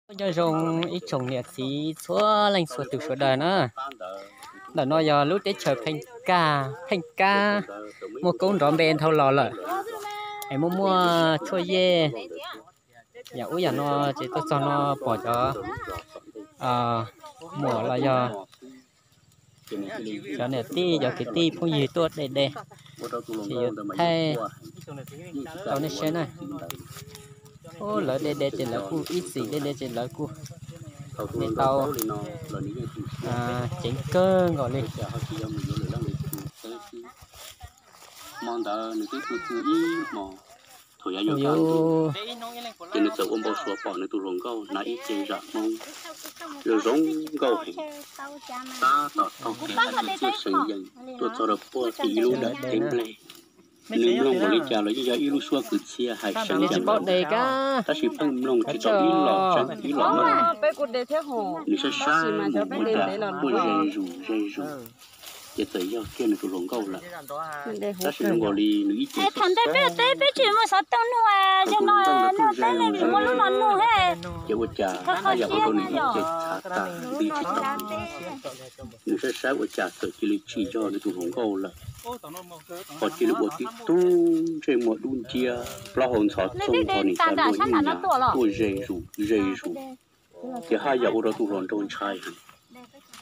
Nyob zoo ib tsoom niam txiv txhua leej txhua tus sawv daws na. Ntawm no yog lub teb chaws Pheej Kab, Pheej Kab muaj koob nrov npe dhau los lawm, es muaj muaj tshuaj yej yam ub yam no, ces tuaj txog no pom cov muam los yog cov niam tij cov kwv tij phooj ywg tuaj de de, ces yuav thaij rau nej saib na. Ub, lawv de de ces lawv kuj ib txwm de de ces lawv kuj de tau ceev kawg nkaus li. Hmo ntawd nws twb tu tu ib hmo, thaum yav yus, ces nws txawm ua npau suav pom nws tus hluas nkauj hnav ib ce zam Hmoob zoo zoo nkauj heev, tab tom taug kev hais txuj txiaj seev yees tuaj txog rau puag tim ib lub dawm teb nplej. Nws mloog npaum li cas los yeej yog ib lub suab kwv txhiaj hais seev yees, tab sis pheej mloog tsis tau ib los tseeb ib los meej. Nws saib saib mus ua cas kuj ze zus ze zus, ces txawm yog kiag nws tus hluas nkauj lawm. Tab sis zoo nkaus li nws ib ce teb peb tsis mus xov tooj nug, yog no nug teb ne, nws muaj lub no nug he. Ces ua cas haj yam ua rau nws ib ce txhav tas nti tsis tau. Nws saib saib ua cas txawm cia li tsis yog nws tus hluas nkauj lawm, ho cia li ua tib tug ntsej muag dub nciab, plaub hau ntxhov txoog, ho nim tas luaj nyuj nyas tuaj ze zus ze zus. Ces haj yam ua rau tus hluas nraug ntshai heev,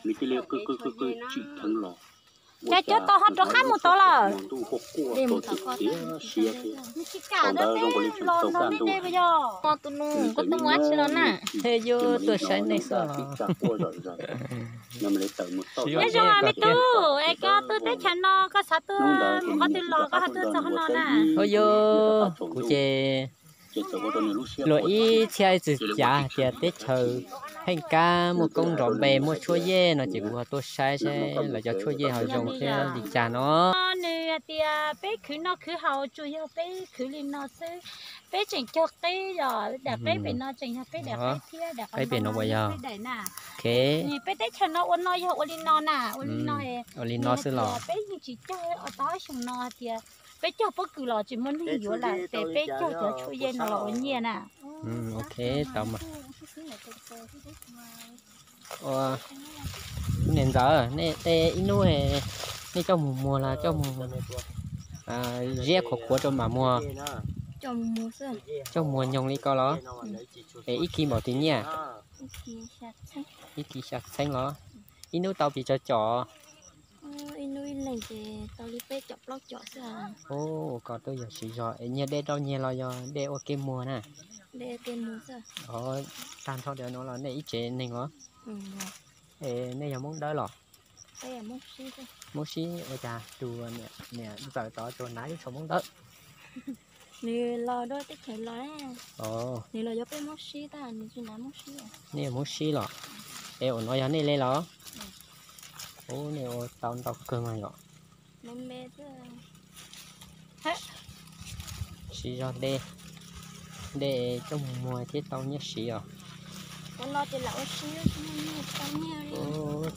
nws cia li qw qw qw qw tsim dheev los. Cas cov tod ho rov qab mus tod lawm? Ntuj quaj quaj tau txiv txiav siab thiab. Thaum ntawd zoo nkaus li tseem tau kaj ntug. Tus nus koj tuaj mus dab tsi los na? Thiaj yuav tuaj saib nej xwb os. Nyob zoo me tub, es koj tuaj teb chaws no koj xav tuaj mus qhov twg los koj ho tuaj txog no na? Ua yog kuv ces luag ib txhia ib txwm cav hais tias teb chaws Pheej Kab muaj koob nrov npe muaj tshuaj yej no ces kuv ho tuaj saib saib lawv cov tshuaj yej ho zoo thiab li cas no. Nws hais tias peb khwv noj khwv haus tsuas yog peb khwv li no xwb. Peb tseem cog qeb, yog daim qeb pem no tseem yog peb daim qeb thiab daim qeb pem no uas yog peb daim na. Peb teb chaws no ua no yog ua li no na, ua li no, ua li no xwb los peb yeej tsis cog. Tau ob xyoos no hais tias peb cog pob kws los tsis muaj neeg yuav lawm ces peb cog cov tshuaj yej no los ua nyiaj na. Ok, tau mas. Ua, niam ntxawm, nej de ib hnub nej coj mus muag los coj mus ziab qhuav qhuav rau mam muag? Coj muag nyoog li ko los? Es ib kis npaum twg nyiaj? Ib kis xya txheeb los? Ib hnub tau pes tsawg com? Ib hnub ib leeg ces tau li peb com plaub com xwb. Ua ko twb yog siv zog es nyiag dej rau nyiag los yog dej ua ke muag na? Tag nrho dua no los nej ib tsev neeg los? Es nej yog Hmoob Dawb los? Hmoob Sib, ua cas tus niam ntxawm tod tsuas hnav ib tsho Hmoob Dawb? Nws los dua teb chaws los, nws los yuav peb Hmoob Sib tab nws tsis hnav Hmoob Sib. Nej yog Hmoob Sib los? Es ua no yog nej li los? Ub, nej ua tau ntau kawg mas yom. Siv zog de, de coj mus muag thiab tau nyiaj siv os.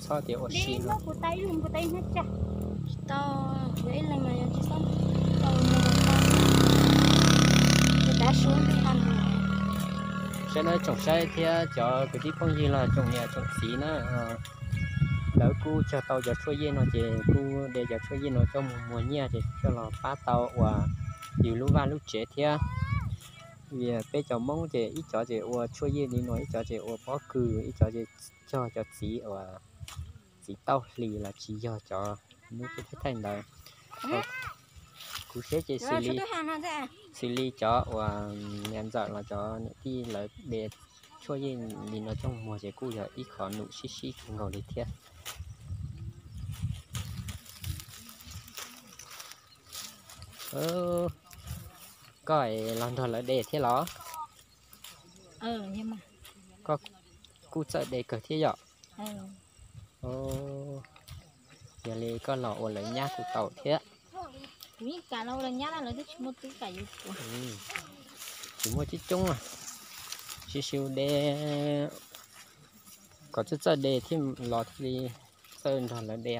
Txhob tias ua si. Tsis tau, yuav ib leeg mas yog tsis txhob tau mus tau. Tab sis saib na tsoom saib thiab cov kwv tij phooj ywg los tsoom niam tsoom txiv na, lawv kuj cog tau cov tshuaj yej no ces kuj de cov tshuaj yej no coj mus muag nyiaj ces coj los pab tau uas yus lub vaj lub tsev thiab. Vim peb cov Hmoob ces ib cov ces ua tshuaj yej li no, ib cov ces ua pob kws, ib cov ces cog cov txiv uas txiv tauj hlis los tsis yog cov hnub peb thaij ntawd. Kuv saib ces xws li, xws li cov uas niam ntxawm los cov niam tij lawv de tshuaj yej li no coj muag ces kuj yog ib qho num sib sib kawg nkaus li thiab. Koj los nrog lawv de thiab los? Koj kuj txawj de kawg thiab yom? Yog li koj los ua lawv nyab kuj tau thiab. Tsis muaj coob coob, siv siv de kom txawj txawj de thiab los thiaj li txawj nrog lawv de.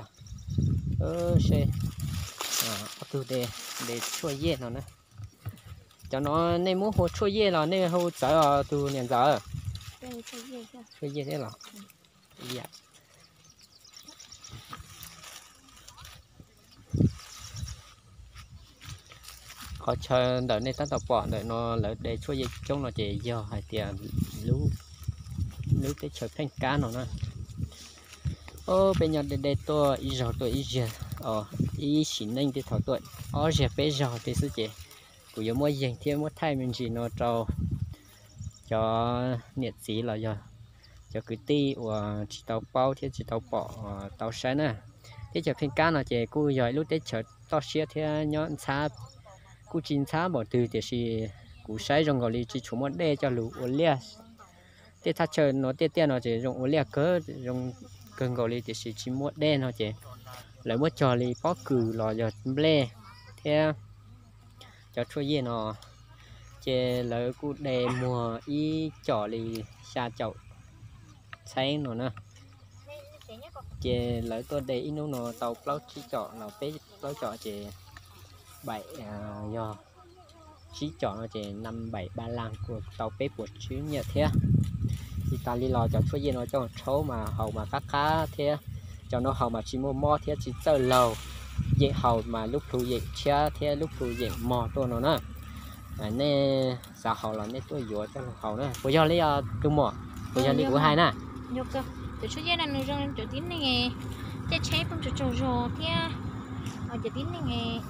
Seb, ob tug de, de tshuaj yej no na. Cov no nej muab hu tshuaj yej los nej hu txawv os tus niam ntxawm? Tshuaj yej thiab los? Qhov chaw ntawm nej tab tom pom ntawm no lawv de tshuaj yej coob no ces yog hais tias lub teb chaws Pheej Kab no na. Peb nyob de de tuaj ib zaug tuaj ib zaug, ib sim neej tej thaum tuaj ob zaug peb zaug tej xwb ces kuv yuav muab yees thiab muab thaij me ntsis no rau cov niam txiv los yog cov kwv tij uas tsis tau paub thiab tsis tau pom tau saib na. Teb chaws Pheej Kab no ces kuj yog ib lub teb chaws toj siab thiab nyob ntxhab, kuj tsis ntxhab npaum twg tiam sis kuv saib zoo nkaus li tsis tshua muaj dej coj lug ua liaj. Tej thaj chaw no tiaj tiaj no ces zoo ua liaj kawg, zoo kawg nkaus li tiam sis tsis muaj dej no ces lawv muab cog li pob kws los yog nplej thiab cov tshuaj yej no ces lawv kuj de muag ib com li xya caum txheeb no na. Ces lawv tuaj de ib hnub no tau plaub tsib com los peb plaub com ces baim, yog tsib com no ces năm bảy ba lăng kuj tau peb puas tsib nyiaj thiab. Tsis tas li los cov tshuaj yej no coj rhaub mas haus mas qab qab thiab. Cov no haus mas tsis muaj mob thiab tsis txawj laug. Yeem haus mas lub plhu yeem tshiab thiab lub plhu yeem mog tuaj no na. Nej xav haus los nej tuaj yuav coj lug haus na. Puas yog li os tus muam? Puas yog li kuv hais na? Cov tshuaj yej no nws zoo cov tib neeg caij tsheb pheej tsaug tsaug zog thiab cov tib neeg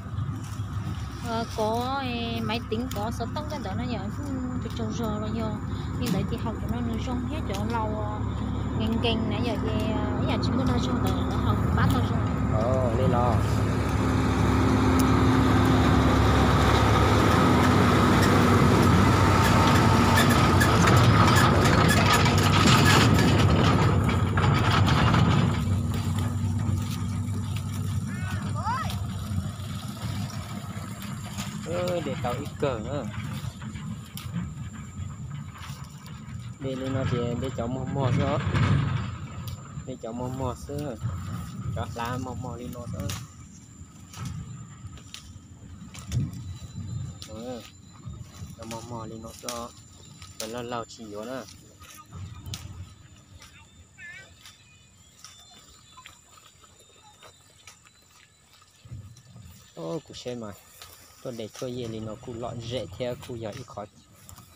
kov maiv tiv kov xov tooj tej ntawd no yog pheej tsaug tsaug zog los yog li ntawd ces haus cov no nws zoo thiab cov laus nkees nkees na yom ces ib yam tsis muaj dag zog ntawd lawv haus pab tau zoo. Li los. De tau ib kawg na. De li no ces de cov mog mog xwb os. De cov mog mog xwb, cov hlav mog mog li no xwb. Cov mog mog li no xwb, cov laug laug tsis yuav na. Kuv saib mas tuaj de tshuaj yej li no kuj lom zem thiab kuj yog ib qho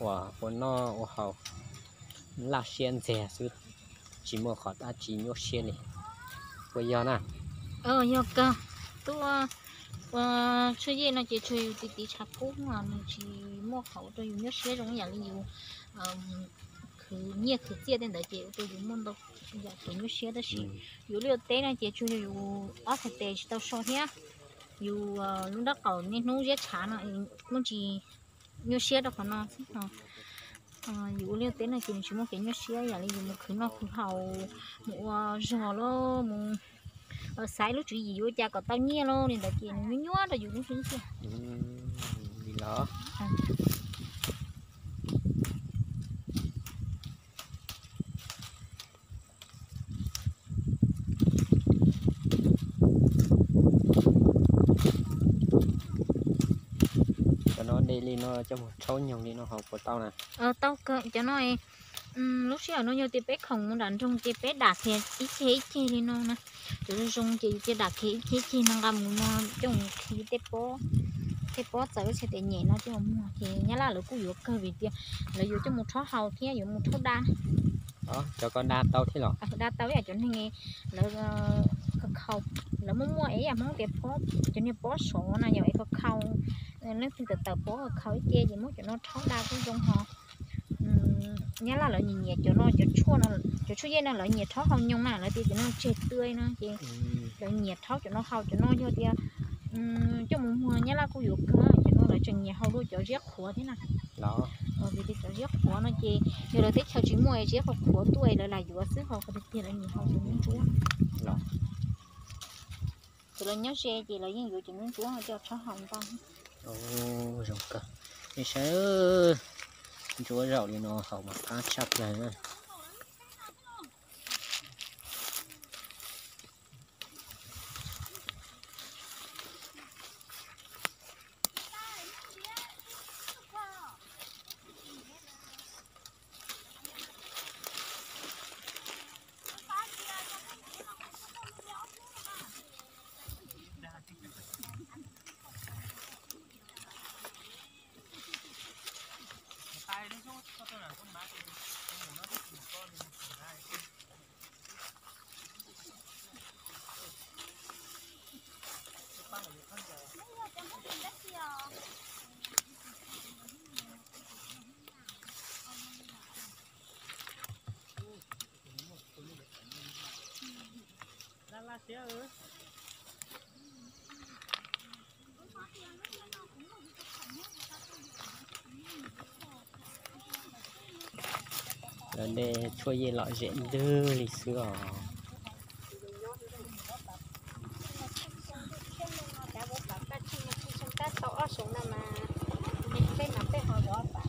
uas ua noj ua haus laj siab ntxiag xwb, tsis muaj qhov dab tsi nyuaj siab li. Puas yog na? Yog kawg. Tuaj ua tshuaj yej no ces tsuas yus tiv tiv tshav kub nws tsis muaj qhov ua rau yus nyuaj siab zoo ib yam li yus khwv nyiaj khwv txiaj tej ntawd ces ua rau yus muaj ntau yam kev nyuaj siab tab sis yus lub teb no ces tsuas yog yus ob txhais tes tsis tau so thiab yus lub nraub qaum niaj hnub ziab tshav no muaj ntsis nyuaj siab rau qhov no xwb. Yus ua liaj teb no ces nws tsis muaj kev nyuaj siab yam li yus mus khwv noj khwv haus, mus ua zog los mus xaiv lub tswv yim yuav ua cas kom tau nyiaj los li ntawd ces nws nyuaj nyuaj rau yus lub siab tiag. Li los. Cov no de li no coj mus rhaub nyoog li no haus puas tau na? Tau kawg cov no. Lub sij hawm no yog tias peb khoom mus nram nroog ces peb dam kiag ib ceg ib ceg li no na. Cov zoo zoo ces yus cia dam kiag ib ceg ib ceg no nqa mus no coj mus khi tej pob, tej pob txawv txhais tes nyem no coj mus muag ces nyab laj lawv kuj yuav kawg vim tias lawv yuav coj mus rhaub haus thiab yuav mus rhaub da. Cov ko da tau thiab los? Da tau ib yam cov neeg lawv khaus, lawv muaj muaj es ib yam Hmoob tias pob, cov niag pob sov na yog es khaus, leej twg tawm tawm pob khaus ib ce ces muab cov no rhaub da kuj zoo ho. Nyab laj lawv nyiam nyiam cov no, cov tshuaj no, cov tshuaj yej no lawv nyiam rhaub haus nyoog na, lawv tias cov no tseg tw no ces lawv nyiam rhaub cov no haus. Cov no yog tias coj mus muag nyab laj kuj yuav kawg, cov no lawv tseem nyiam haus dua cov ziab qhuav thiab na. Vim tias cov ziab qhuav no ces yog lawv teb chaws tsis muaj es ziab qhuav qhuav tuaj es lawv lam yuav xwb, ho qhov tiag tiag lawv nyiam haus cov ntsuab ntsuab. Thaum lawv nyob ze ces lawv yeej yuav cov ntsuab ntsuab coj rhaub haus ntau. Zoo kawg. Nej saib, ntsuab zaum li no haus mas qab tshaj plaws na. Lawv de tshuaj yej lom zem ntwg li xwb os. Tau ob xyoo no mas, peb mas peb ho vov pam,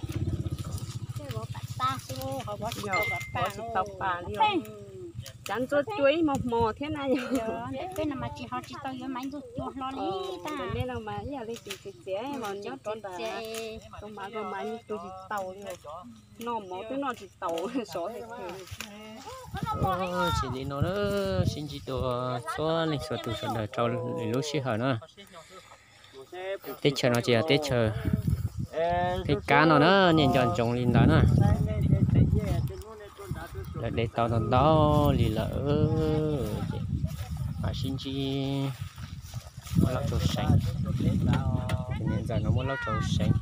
peb vov pam tag xwb, ho vov tsis tau pam li. Cav ntxuaj cua ib hmo hmo thiab na yog. Peb no mas tsis ho tsis tau yuav maiv ntxuaj cua hlo li tag. Nej no mas ib yam li txiv txiav mas nyob rau ntawd, tus mas tus mas nyob tua tsis tau li. Noj mov twb noj tsis tau, sov. Tsis li no na, sib ntsib dua txhua leej txhua tus sawv daws rau lwm lub sij hawm na. Teb chaws no ces yog teb chaws, tej kab no na, nej nco ntsoov li ntawd na. Lawv de tau ntau ntau li lawm, ces mam sib ntsib, muab laub rau seev. Tus niam ntxawm no muab laub rau seev.